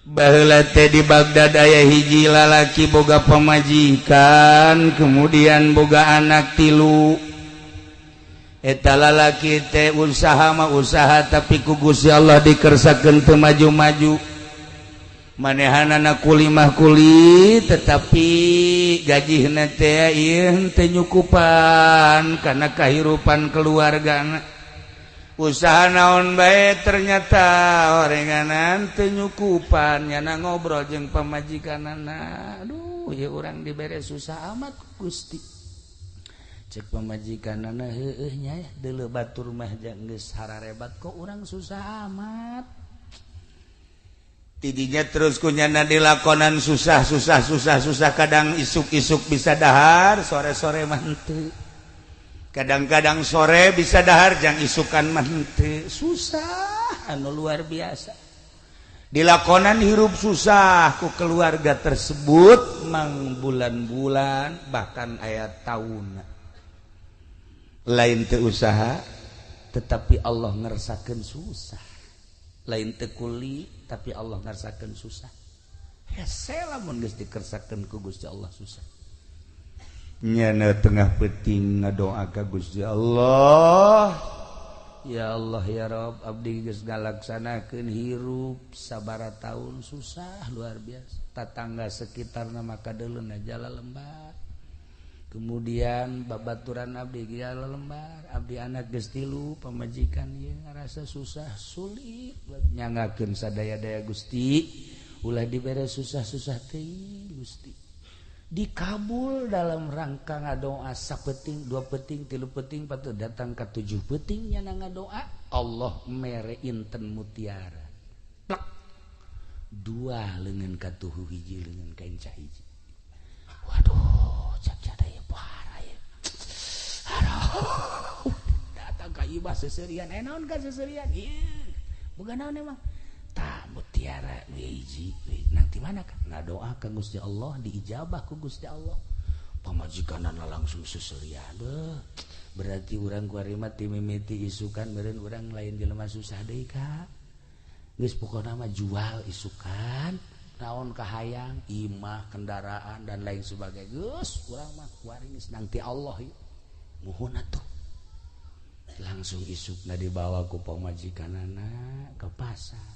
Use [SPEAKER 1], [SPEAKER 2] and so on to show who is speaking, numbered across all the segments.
[SPEAKER 1] Baheula teh di Baghdad aya hiji lalaki boga pamajikan, kemudian boga anak tilu. Eta lalaki teh usaha mah usaha, tapi ku Gusti Allah dikersakeun teu maju-maju. Manehanana kuli mah kuli, tetapi gajihna teh ieu teu nyukupan kana kahirupan keluargana. Usaha naon bae ternyata orenganan teu nyukupan, nyana ngobrol jeung pamajikanana. Aduh, ieu urang dibere susah amat Gusti. Cek pamajikanana, heueuh nya deuleu batur mah geus hararebat kok urang susah amat. Tidinya terus kunyana dilakonan susah susah susah susah, kadang isuk-isuk bisa dahar, sore-sore mah henteu. Kadang-kadang sore bisa dahar, jang isukan mah henteu. Susah anu luar biasa. Dilakonan hirup susah ku keluarga tersebut mang bulan-bulan bahkan aya taun. Lain teu usaha tetapi Allah ngersakeun susah. Lain teu kuli tapi Allah ngersakeun susah. Hese lamun geus dikersakeun ku Gusti Allah susah. Nyana tengah peuting ngadoa ka Gusti Allah. Ya Allah ya Rob, abdi geus ngalaksanakeun hirup sabara tahun susah luar biasa. Tatangga sekitarna maka deuleuna jala lembar. Kemudian babaturan abdi jala lembar, abdi anak geus tilu, pamajikan ieu ngarasa susah sulit nyangakeun sadaya-daya Gusti. Ulah dibere susah-susah teuing Gusti. Dikabul dalam rangka ngadoa sapeting, dua peting, tilu peting, patut datang ke tujuh peting nyana ngadoa, Allah mere inten mutiara. Plak. Dua leungeun katuhu hiji leungeun ka inca hiji. Waduh, cak cada ieu pohara ieu. Aduh. Datang ka imah seserian, naon ka seserian? Ieu. Boga naon emang? Tah mutiara hiji nanti mana kan ngadoa ka Gusti Allah diijabah ku Gusti Allah. Pamajikanana langsung seserian. Beuh, berarti urang kuari mah ti mimiti isukan meureun urang lain jelema susah deui ka. Geus pokona mah jual isukan, naon kahayang, imah, kendaraan dan lain sebagainya. Geus urang mah kuari geus nang ti Allah ieu. Muhun atuh. Langsung isukna dibawa ku pamajikanana ke pasar.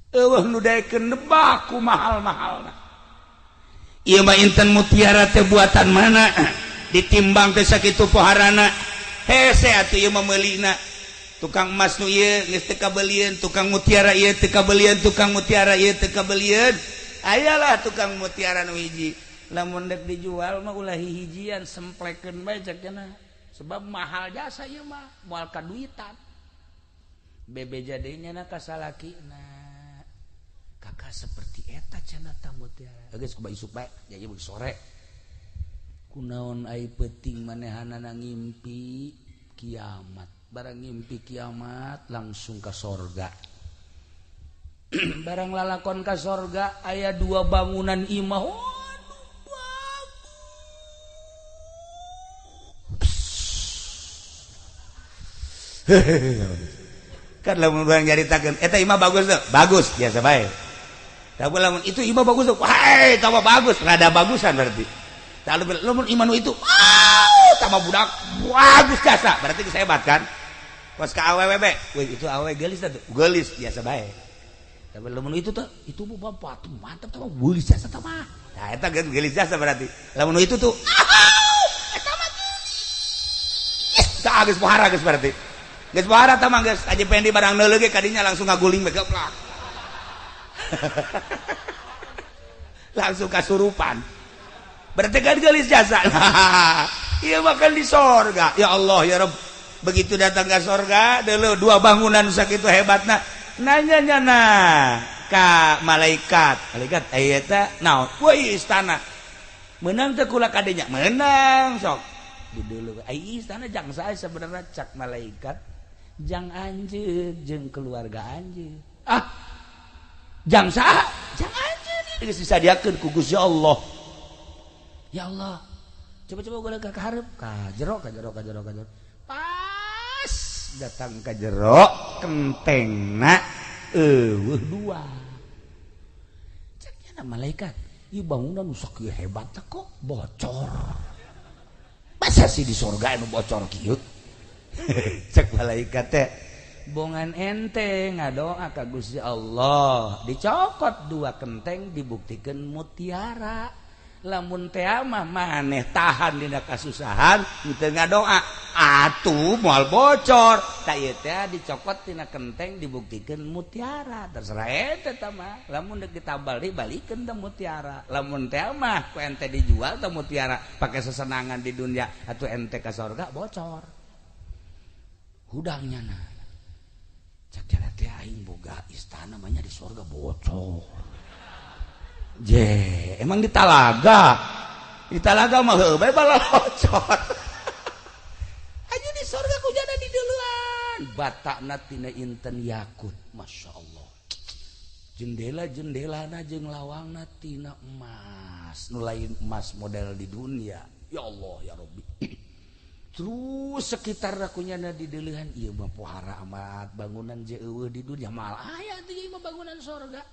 [SPEAKER 1] Eueuh nu daekeun nebak ku mahal-mahalna. Ieu mah inten mutiara teh buatan mana? Ditimbang teh sakitu poharana. Hese atuh ieu mah meulina. Tukang emas nu ieu geus teu kabelieun, tukang mutiara ieu teu kabelieun, tukang mutiara ieu teu kabelieun. Ayalah tukang mutiara nu hiji. Lamun dek dijual mah ulah hihijian, semplekeun bae cek cenah. Sebab mahal jasa ieu mah, moal kaduitan. Bebeja deui nya ka salakina. Kakak seperti eta cenah ta mutiara. Geus kumaha isuk bae, jadi sore. Kunaon ai peuting manehanana ngimpi kiamat. Barang ngimpi kiamat langsung ka sorga. Barang lalakon ka sorga aya dua bangunan imah. Waduh, bagus. Kan lamun urang nyaritakeun eta imah bagus tuh, bagus biasa bae. Tapi lamun itu imah bagus tuh, wah tambah bagus, rada bagusan berarti. Lalu lamun imah nu itu, wow, tambah budak bagus jasa, berarti geus hebat kan? Kos ka awewe be, wih itu awewe geulis tuh, geulis biasa bae. Tapi lamun itu tuh, itu bu bapak tuh mantap tuh, geulis jasa tah mah. Nah eta geulis jasa berarti. Lamun itu tuh, eta mah geulis. Tah geus pohara geus berarti. Geus pohara tah mah geus aja pendi barang neuleuh ge kadinya langsung ngaguling bae geplak. Langsung kasurupan. Berarti kan geulis jasa. Ieu mah kan di sorga. Ya Allah ya Rabb. Begitu datang ke sorga, dulu dua bangunan sakitu hebatna. Nanya nyana ka malaikat. Malaikat aya eta naon? Woi istana. Menang teh kula kadenya? Menang sok. Di dulu ai istana jang sae sebenarnya cak malaikat jang anjeun jeung keluarga anjeun. Ah. Jang saha? Jang anjeun. Geus disadiakeun ku Gusti Allah. Ya Allah. Coba-coba gua ka hareup, ka jero, ka jero, ka jero, ka jero. Pas datang ka jero, kentengna eueuh dua. Nyana malaikat, ieu bangunan nu sakieu hebat kok bocor. Masa sih di sorga anu bocor kieu? Cek malaikat teh, bongan ente ngadoa ka Gusti Allah, dicokot dua kenteng dibuktikan mutiara. Lamun teh mah maneh tahan dina kasusahan teu ngadoa, atuh moal bocor. Ta ieu teh dicokot tina kenteng dibuktikan mutiara. Terserah ente tah mah. Lamun deuk ditabal deui balikeun teh mutiara. Lamun teh mah ku ente dijual teh mutiara pake sesenangan di dunia atuh ente ka sorga bocor. Hudangnya nah. Cek jana teh aing boga istana mah nya di sorga bocor. Je, emang di talaga. Di talaga mah heuh bae balocor. Aju di sorga ku jana di duluan. Batakna tina inten yakut, Masya Allah. Jendela-jendelana jeung lawangna tina emas. Nu lain emas model di dunia. Ya Allah ya Rabbi. Terus sekitar kunyana di deulehan ieu mah pohara amat bangunan je eueuh di dunia mal aya teh ieu mah bangunan sorga.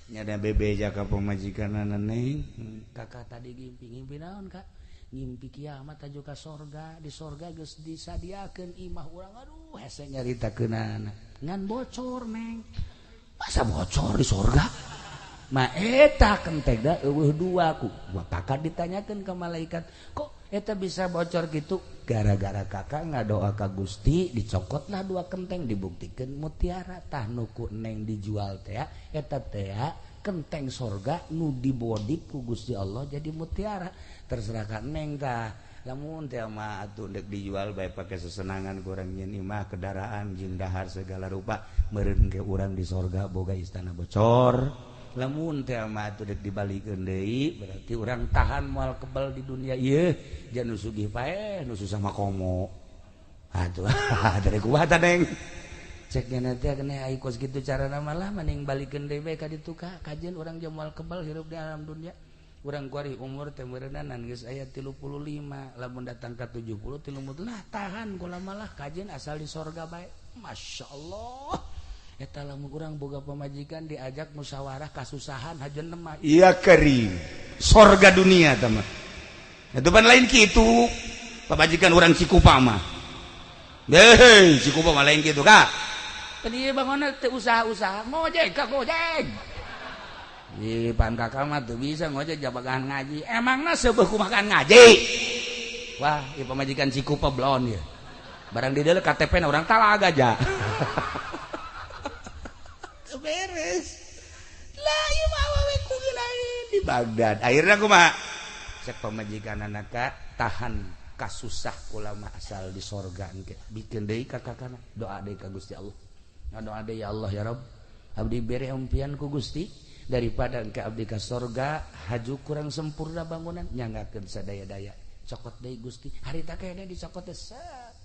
[SPEAKER 1] Nyada bebeja ka pamajikanana neng. Kakak tadi ngimpi, ngimpi naon kak? Ngimpi kiamat aju ka sorga, di sorga geus disadiakeun imah urang. Aduh hese nyaritakeunana. Ngan bocor neng. Masa bocor di sorga? Ma eta kentegna eueuh dua ku. Gua kakak ditanyakeun ke malaikat, kok eta bisa bocor gitu? Gara-gara kakak ngadoa ka Gusti, dicokotlah dua kenteng dibuktikan mutiara. Tah nu ku neng dijual teh eta teh kenteng sorga nu dibodip ku Gusti Allah jadi mutiara. Terserah ka neng tah. Lamun teh mah atuh deuk dijual bae pake sesenangan kurang nyeun imah kendaraan jeung dahar segala rupa meureun ke urang di sorga boga istana bocor. Lamun teh mah atuh deuk dibalikeun deui berarti urang tahan moal kebal di dunia ieu jangan nu sugih paeh nu susah mah komo. Atuh dari kumaha tah neng? Cek nya teh keneh ai kos kitu carana mah lah mending balikeun deui bae ka ditu ka kajeun urang jeung moal kebal hirup di alam dunia. Urang kuari umur teh meureunnan geus aya 35 lamun datang ka 70 30 lah tahan kula malah kajeun asal di sorga bae. Masya Allah. Eta lamun urang boga pamajikan diajak musyawarah kasusahan hajeun mah iya kering sorga dunia tah mah. Eta pan lain kitu pamajikan urang Cikupa mah. Hei Cikupa mah lain kitu ka. Tadi bangunna teu usaha-usaha ngojek ka ngojek. Ih pan kakak mah teu bisa ngojek jabagan ngaji. Emangna seubeuh kumaha ngaji. Wah, ieu pamajikan Cikupa blon ieu. Barang di dieu KTP na urang talaga ja. Beres lah ieu mah awewe ku lain di Baghdad. Akhirna kumaha? Cek pamajikan anak tahan kasusah kula mah asal di sorga engke. Bikin deui ka kakana, doa deui ka Gusti Allah. Ngadoa deui ya Allah ya Rabb, abdi bere impian ku Gusti daripada engke abdi ka sorga haju kurang sempurna bangunan nyanggakeun sadaya-daya. Cokot deui Gusti, harita keneh dicokot teh set.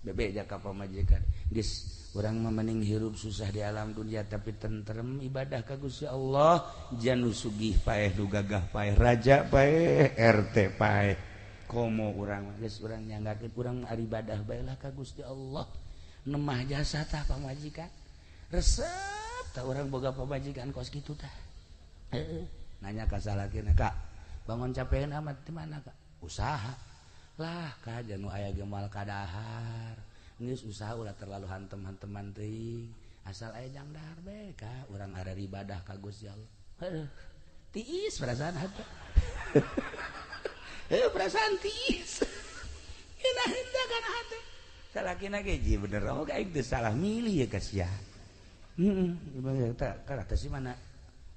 [SPEAKER 1] Bebeja ka pamajikan. Geus urang mah mending hirup susah di alam dunia tapi tentrem ibadah ka Gusti Allah. Janu sugih paeh nu gagah paeh raja paeh RT paeh komo urang mah geus urang nyanggakeun urang ibadah bae lah ka Gusti Allah. Nemah jasa tah pamajikan resep tah urang boga pamajikan kos kitu tah. Heeh nanya ka salakina, Kak bangun capean amat di mana Kak? Usaha lah ka janu aya ge moal kadahar. Geus usaha ulah terlalu hantem-hanteman teuing asal aya jang dahar bae ka urang arek ibadah ka Gusti Allah. Heuh tiis perasaan hate. Heuh perasaan tiis. Enak henteu kana hate. Salakina ge ji bener oh aing teu salah milih ya ka sia. Heeh teh kana teh si mana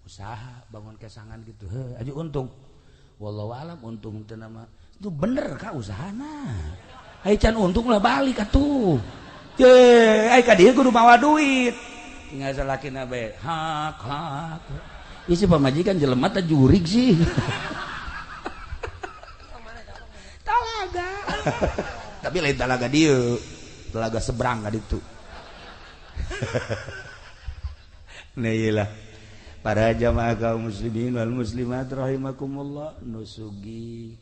[SPEAKER 1] usaha bangun kesangan gitu. Heuh aju untung. Wallahu alam untung teu nama. Itu bener ka usahana. Ai can untung lah balik atuh. Ye, ai ka dieu kudu mawa duit. Tinggal salakina bae. Hak hak. Ieu si pamajikan jelema teh jurig sih. Talaga. Tapi lain talaga dieu. Talaga seberang ka ditu. Nah iyalah. Para jamaah kaum muslimin wal muslimat rahimakumullah, nu sugih,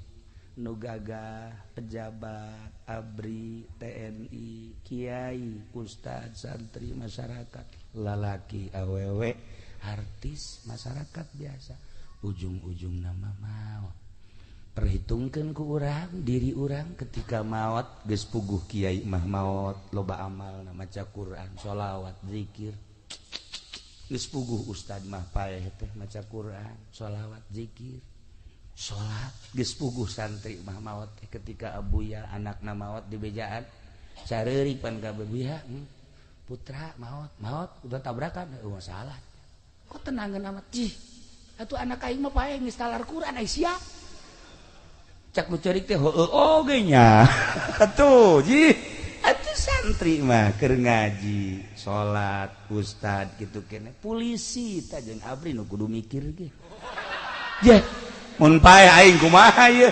[SPEAKER 1] nu gagah, pejabat, ABRI, TNI, kiai, ustad, santri, masyarakat, lalaki, awewe, artis, masyarakat biasa. Ujung-ujung nama maot. Perhitungkeun ku urang diri urang ketika maot geus puguh kiai mah maot loba amal maca Quran, sholawat, zikir. Geus puguh ustad mah paeh teh maca Quran, sholawat, zikir. Salat geus puguh santri mah maot teh ketika abuya anakna maot di bejaan sareurik pan ka abuya, putra maot, maot udah tabrakan, oh masalah. Kok tenangan amat cih? Atuh anak aing mah paeh geus talar Quran ai sia. Cak nu ceurik teh heueuh oge nya. Atuh jih, atuh santri mah keur ngaji, salat, ustad kitu keneh. Polisi tah jeung abri nu kudu mikir ge. Jeh, mun paeh aing kumaha ieu?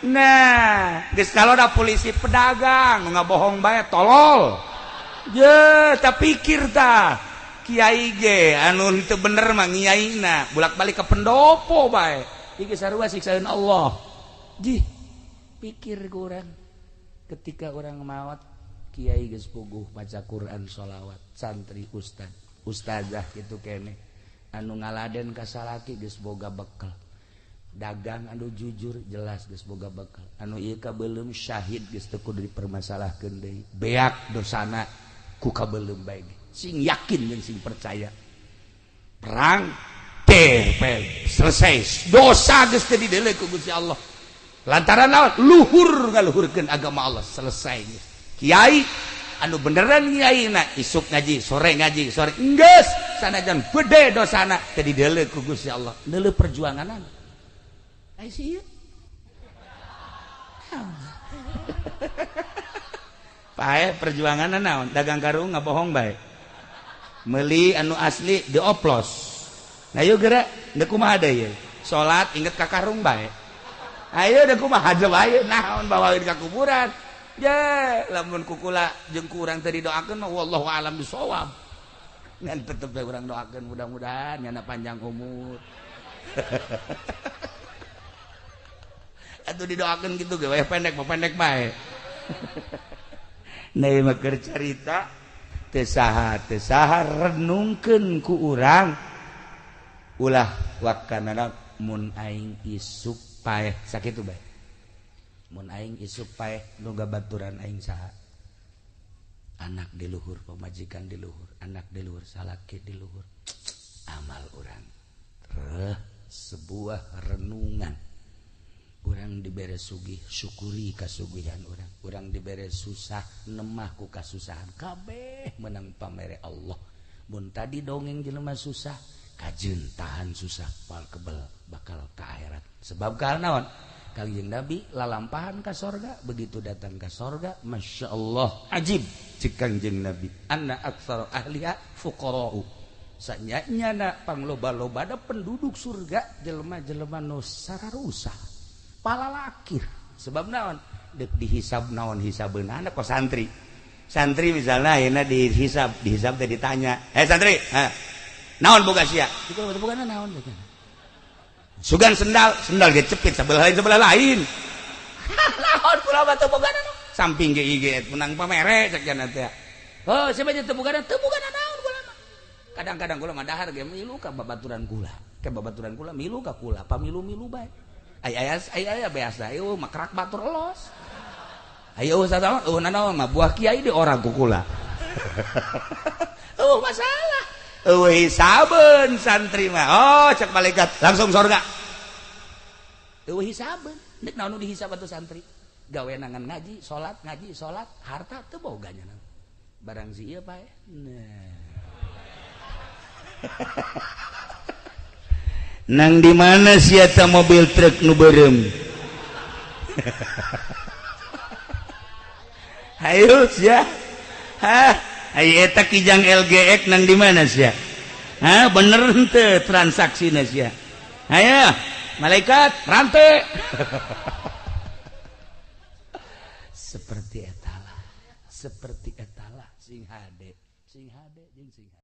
[SPEAKER 1] Nah, geus kaloda polisi pedagang nu ngabohong bae tolol. Je, tak pikir tah. Kiai ge anu teu bener mah ngiaina, bolak-balik ke pendopo bae. Ieu sarua siksaeun Allah. Jih, pikir ku urang. Ketika urang maot, kiai geus puguh maca Quran, sholawat, santri, ustad, ustazah kitu keneh. Anu ngaladen ka salaki geus boga bekel. Dagang anu jujur jelas geus boga bekal, anu ieu kabeuleum syahid geus teu kudu dipermasalahkeun deui, beak dosana ku kabeuleum bae ge sing yakin jeung sing percaya perang teh selesai dosa geus teu dideuleu ku Gusti Allah lantaran naon luhur ngaluhurkeun agama Allah selesai geus. Kiai anu beneran kiaina isuk ngaji sore geus sanajan gede dosana teu dideuleu ku Gusti Allah, deuleu perjuanganana. Pae perjuangan naon dagang karung ngabohong bae. Meuli anu asli dioplos. Nah yuk gerak deuk kumaha deui ye? Salat inget ka karung bae. Ayo deuk kumaha bae naon bawaeun ka kuburan. Ye lamun kukula jeung ku urang teu didoakeun mah wallahu alam bisawab. Ngan tetep bae urang doakeun mudah-mudahan nyana panjang umur. Atau didoakan gitu ge weh pendek mah pendek bae. Nah mah keur carita teu saha renungkeun ku urang ulah wakanana mun aing isuk paeh sakitu bae. Mun aing isuk paeh nu gabaturan aing saha? Anak di luhur, pamajikan di luhur, anak di luhur, salaki di luhur. Amal urang. Reh sebuah renungan. Urang dibere sugih syukuri kasugihan urang, urang dibere susah nemah ku kasusahan kabeh menang pamere Allah. Mun tadi dongeng jelema susah kajeun tahan susah pal kebel bakal ka akhirat. Sebab karena naon? Kangjeng Nabi lalampahan ka sorga, begitu datang ka sorga masya Allah ajib cek Kangjeng Nabi, anna aktsara ahliha fuqara'u. Sanyanya pangloba-loba da penduduk surga jelema-jelema nu sararusah palalakir. Sebab naon? Dek dihisab naon hisabeunana kok santri. Santri misalnya ayeuna dihisab, dihisab teh ditanya, "Eh santri, ha, naon boga sia?" Itu bogana naon teh? Sugan sendal, sendal ge cepit sebelah lain. Naon kula mah teu bogana naon? Samping ge ieu menang pamere cek cenah teh. Oh, siapa teu bogana? Teu bogana naon kula mah. Kadang-kadang kula mah dahar ge milu ka babaturan kula. Ke babaturan kula milu ka kula, pamilu-milu bae. Ay ay ay biasa ayo makrak batur los. Ayo sasama eueuh nanaon mah buah kiai di orang kukula. Eueuh masalah. Eueuh hisabeun santri mah. Oh cek malaikat langsung surga. Eueuh hisabeun. Nek naon nu dihisab atuh santri? Gawe nangan ngaji, salat, harta teu boga nya. Barang si ieu pae. Nah. Nang di mana sih eta mobil truk nu beureum? Hayu sia. Hah, hayu eta kijang LGX nang di mana sia? Hah, bener henteu transaksina sia? Hayu, malaikat rantai. Seperti etalah sing hade jeung sing hade.